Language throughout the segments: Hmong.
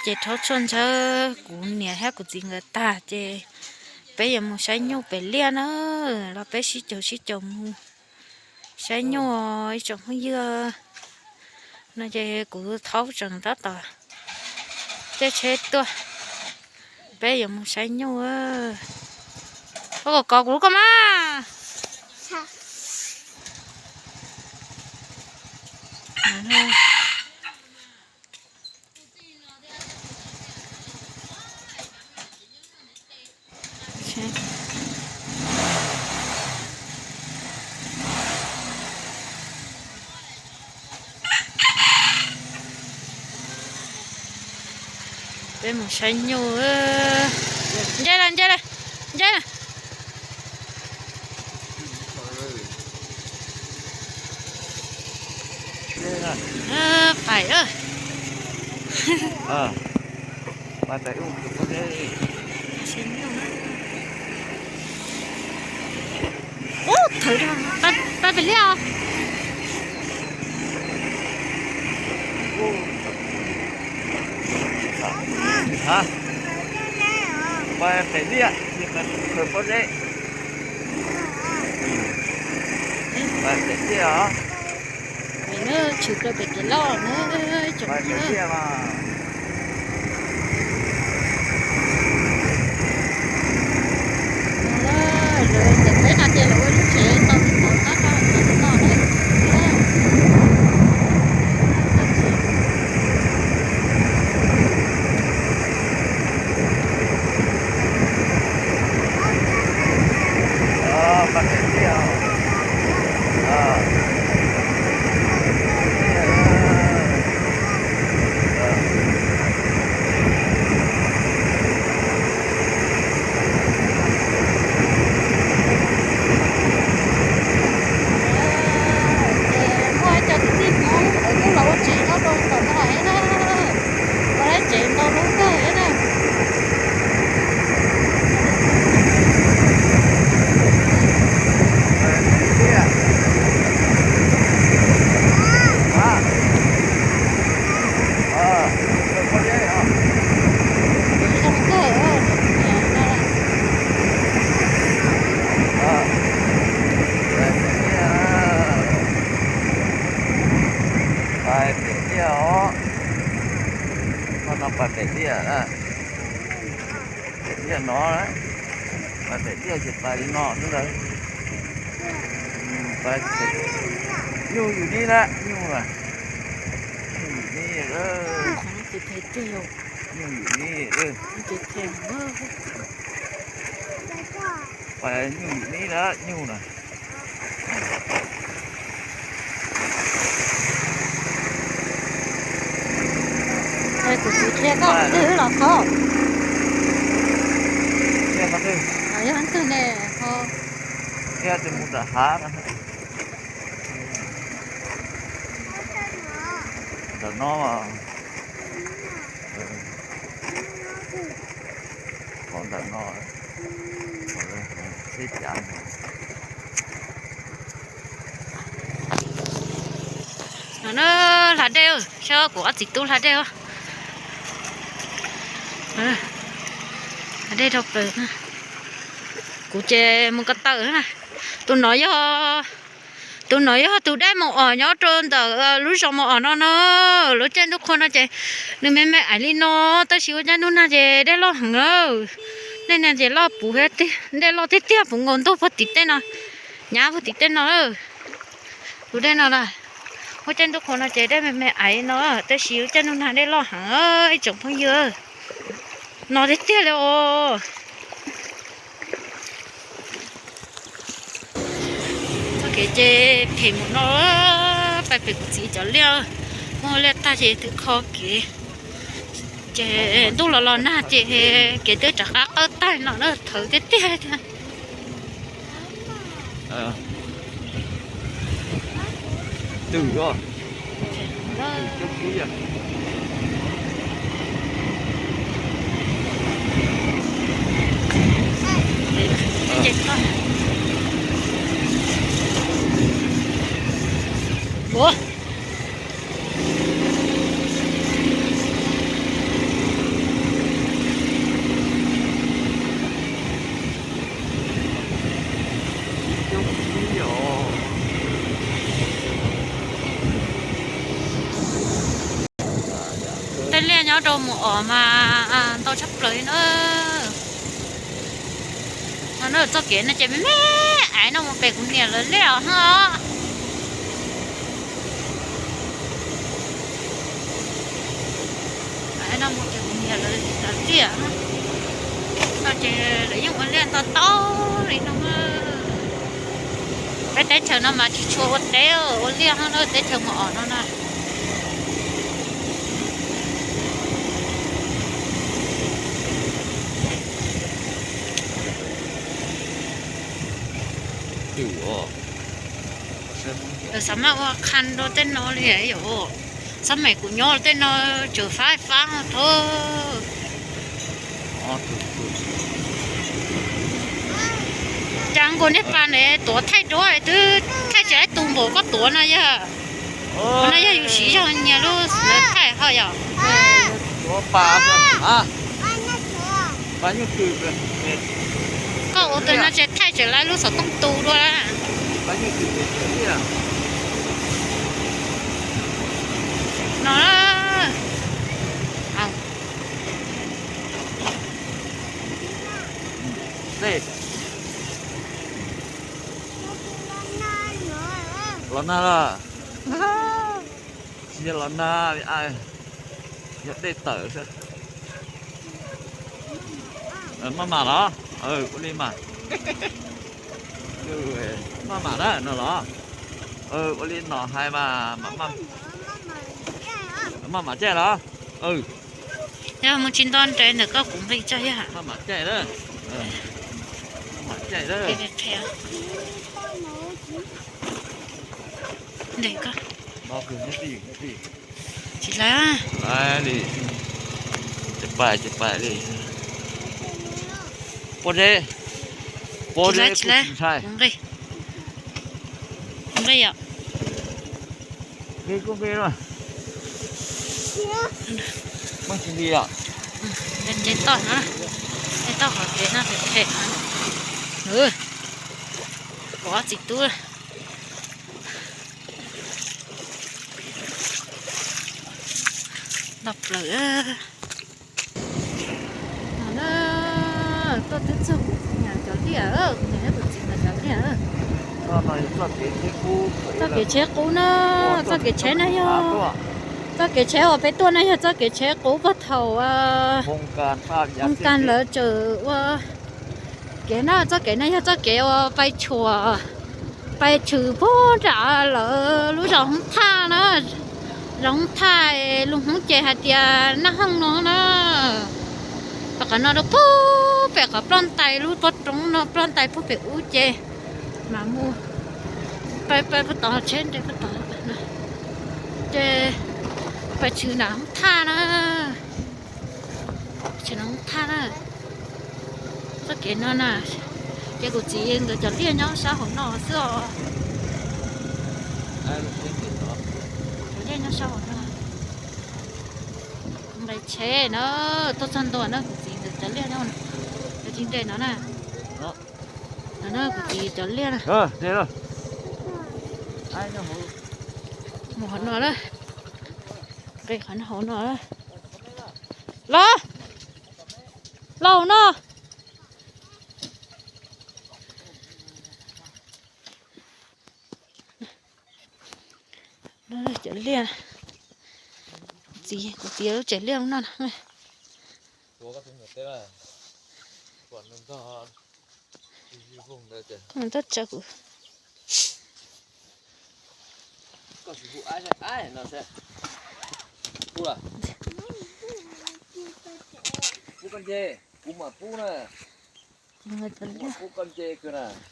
Ces rhaub tshuaj ntsawb kuv niam thiab kuv txiv nkawd tag ces peb yuav mus saib nyuj pem liaj na, los peb sib caum sib caum mus saib nyuj ib tsoom phooj ywg. No ces kuv thaub tseem tab tom caij tsheb tuaj, peb yuav mus saib nyuj. Koj kom kov kuv lub koj mas. Peb mus saib nyuj. Nce lawm, nce lawm, nce lawm. Pais. Ub, thawv, pab pem liaj os. Pab pem liaj, thawv pob zeb. Pab pem liaj os. Tshwm rau pem kev loj na, tsoom phooj ywg. Lawv ntawm peb no ces lawv ua lub tsev tau tus tod tab rau tus no na. Ces muaj cov kwv tij Hmoob kuj los ua tsev nyob rau tom no thiab na, ua lub tsev ntau lub kawg thiab na. Pais pem liaj os. Koj no pais pem liaj, pem liaj no, pais pem liaj ces pais li no xwb ntag. Nyuj yus nib na, nyuj, nyuj yus nib, nyuj yus nib. Pais nyuj yus nib na, nyuj na. Kuv txiv qhia koj twg los qhov. Qhia qhov twg? Yog twg ne ho? Qhia tus mus nram hav no. Ntawm no. Qhov ntawm no, teb cav. No na, hla dej, saib kuv ob txiv tub hla dej. Hla dej rau plaws. Kuv ces mus ko taw na. Tus no yog, tus no yog tus dej Moo Om nyob rau ntawm lub zos Moo Om no no. Lub caij ntuj qhua no ces nws me me aiv li no, tab sis ua caij ntuj nag ces dej loj heev. Dej nag ces loj puv tiag, dej loj tiag tiag puv nkaus ntuj puag tim tej no, nyab puag tim tej no. Tus dej no na, ua caij ntuj qhua no ces dej me me aiv no, tab sis ua caij ntuj nag dej loj heev ib tsoom phooj ywg. No tiag tiag li os. Txoj kev ces phem mus no, pais pem kuv txiv cov liaj, muaj liaj tag ces twb kho kev. Ces ntuj los los nag ces kev twb rov qab qawj tag no na, thawv tiag tiag thiab. Twm os. Ua Liaj nyob rau Mus Om mas ntau tshaj plaws li na. No na, txoj kev no ces me me aiv no mus pem kuv niam lawv liaj os. Aiv no mus pem kuv niam lawv liaj no ces lawv yeej ua liaj ntau tau li no. Peb teb chaws no mas tsis tshua ua teb ua liaj na, teb chaws Mus Om no na. Xav mas ua qha rau tej no li yom. Xab maim kuv nyob tej no tseem fab fab tho. Cas nkaus niag pas ne tuav thaij duab twb thaij tsis laib tus npaum koj tuav no yog. No yog yus siv zog nyias lub thaij ho yom. Koj ua tus no tseem thaij tsis laib lub xov tooj tu dua. No. Los nag los? Tsis yog los nag, yog dej tawm xwb. Maj mam los? Ua li mas. Maj mam na no los? Ua li no hais mas maj mam caij los? Yog mus tsis nto nres ntawm koj kuv nqis tso yog. Maj mam caij, maj mam caij. Nres koj. Tsis laib. Tsis laib, tsis laib. Pob zeb, pob zeb, tsis laib, tsis laib. Kuv nqis, kuv nqis yom. Nqis kuj nqis. Muaj tsis nqis yom. Ces toj no, ces toj qhov kev no phem phem. Pom txiv tub ntog plaws. No na, tuaj twb txog kuv txiv nkawd cov liaj, kuv niam thiab kuv txiv nkawd cov liaj. Txoj kev tsheb qub na, txoj kev tsheb na yog, txoj kev tsheb uas peb tuaj na yog txoj kev tsheb qub puag thaum Hmoob Kas lawv tseem ua kev na, txoj kev no yog txoj kev uas pais tshuam, pais tshwm puag nram lawv lub zos Hmoob Thaj na. Zos Hmoob Thaj, lus Hmoob ces hais tias Naj Hooj no na. Pais qhov no rau puag pem qhov ploj ntais lub pob roob no, ploj ntais puag pem ub ces mam mus pais puag tod, tsheb nres puag tod. Ces pais tshwm nram Hmoob Thaj na. Tshwm nram Hmoob Thaj na. Txoj kev no na, ces kuv txiv nkawd cov liaj nyob sab hauv no xwb os. Cov liaj nyob sab hauv no. Nqis tsheb na, tuaj txog ntua na, kuv txiv nkawd cov liaj nyob, cov txiv nres no na. No na, kuv txiv cov liaj na. Mus hauv no na. Nqis qhov hauv no. Los, los hauv no. Cov liaj, kuv txiv, kuv txiv lub tsev liaj no na. Tab tsa kuv.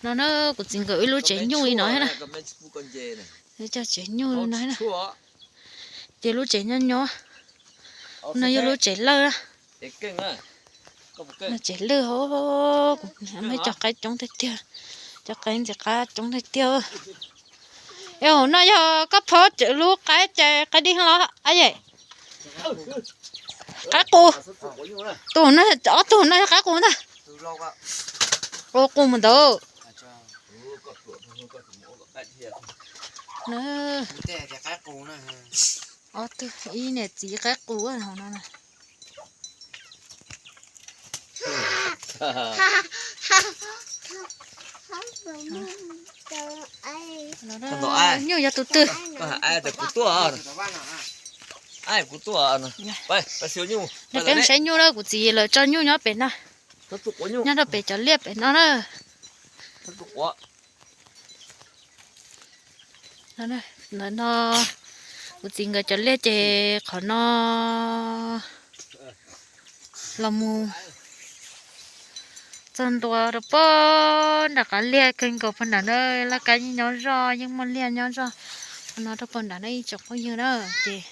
No na, kuv txiv nkawd ib lub tsev nyuj li no na. Cov tsev nyuj li no na. Ces lub tsev nyob nyob. No yog lub tsev lawj. Lub tsev lawj hauv, kuv muaj cov qaib coob tiag tiag. Cov qaib ntxim qab coob tiag tiag. Es hauv no yog koj phob lub qaib ces qaib dib los a yem. Qaib qus. Tus no, ob tug no yog qaib qus ntag. Ua qus mus ntawd. Ob tug ib niam txiv qaib qus hauv no na. Nyuj yog tus twg? Kuv tuaj. Nyob peb saib nyuj na, kuv txiv lawv tso nyuj nyob pem no, nyob rau pem cov liaj pem no na. Ntawm no kuv txiv nkawd cov liaj ces qhov no los mus txog ntua rau pog nram qab liaj kawg nkaus pog nram na. Laj kab yeej nyob zoj, yeej muaj liaj nyob zoj no rau pog nram na ib tsoom phooj ywg na. Ces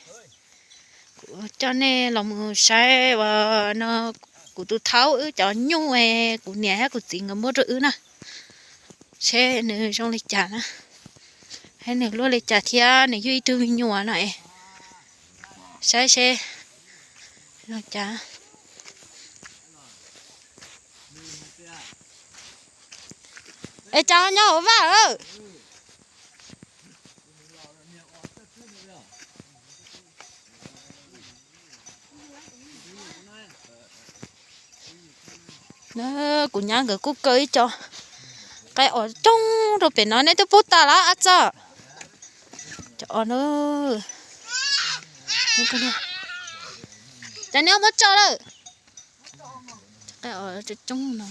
kuv coj nej los mus saib uas no kuv tus thaub wb cov nyuj es kuv niam thiab kuv txiv nkawd muab rau wb na, seb nws zoo li cas na, seb nws luaj li cas thiab nws yug ib tug me nyuam no es, saib seb zoo cas. Es cas nyob hauv vaj? Kuv nyab nkawd kuj kaw ib co qaib os coob rau pem no, nej twb pub tas los ab txog? Cov os na, cov neb muab tso lawm. Qaib os coob no.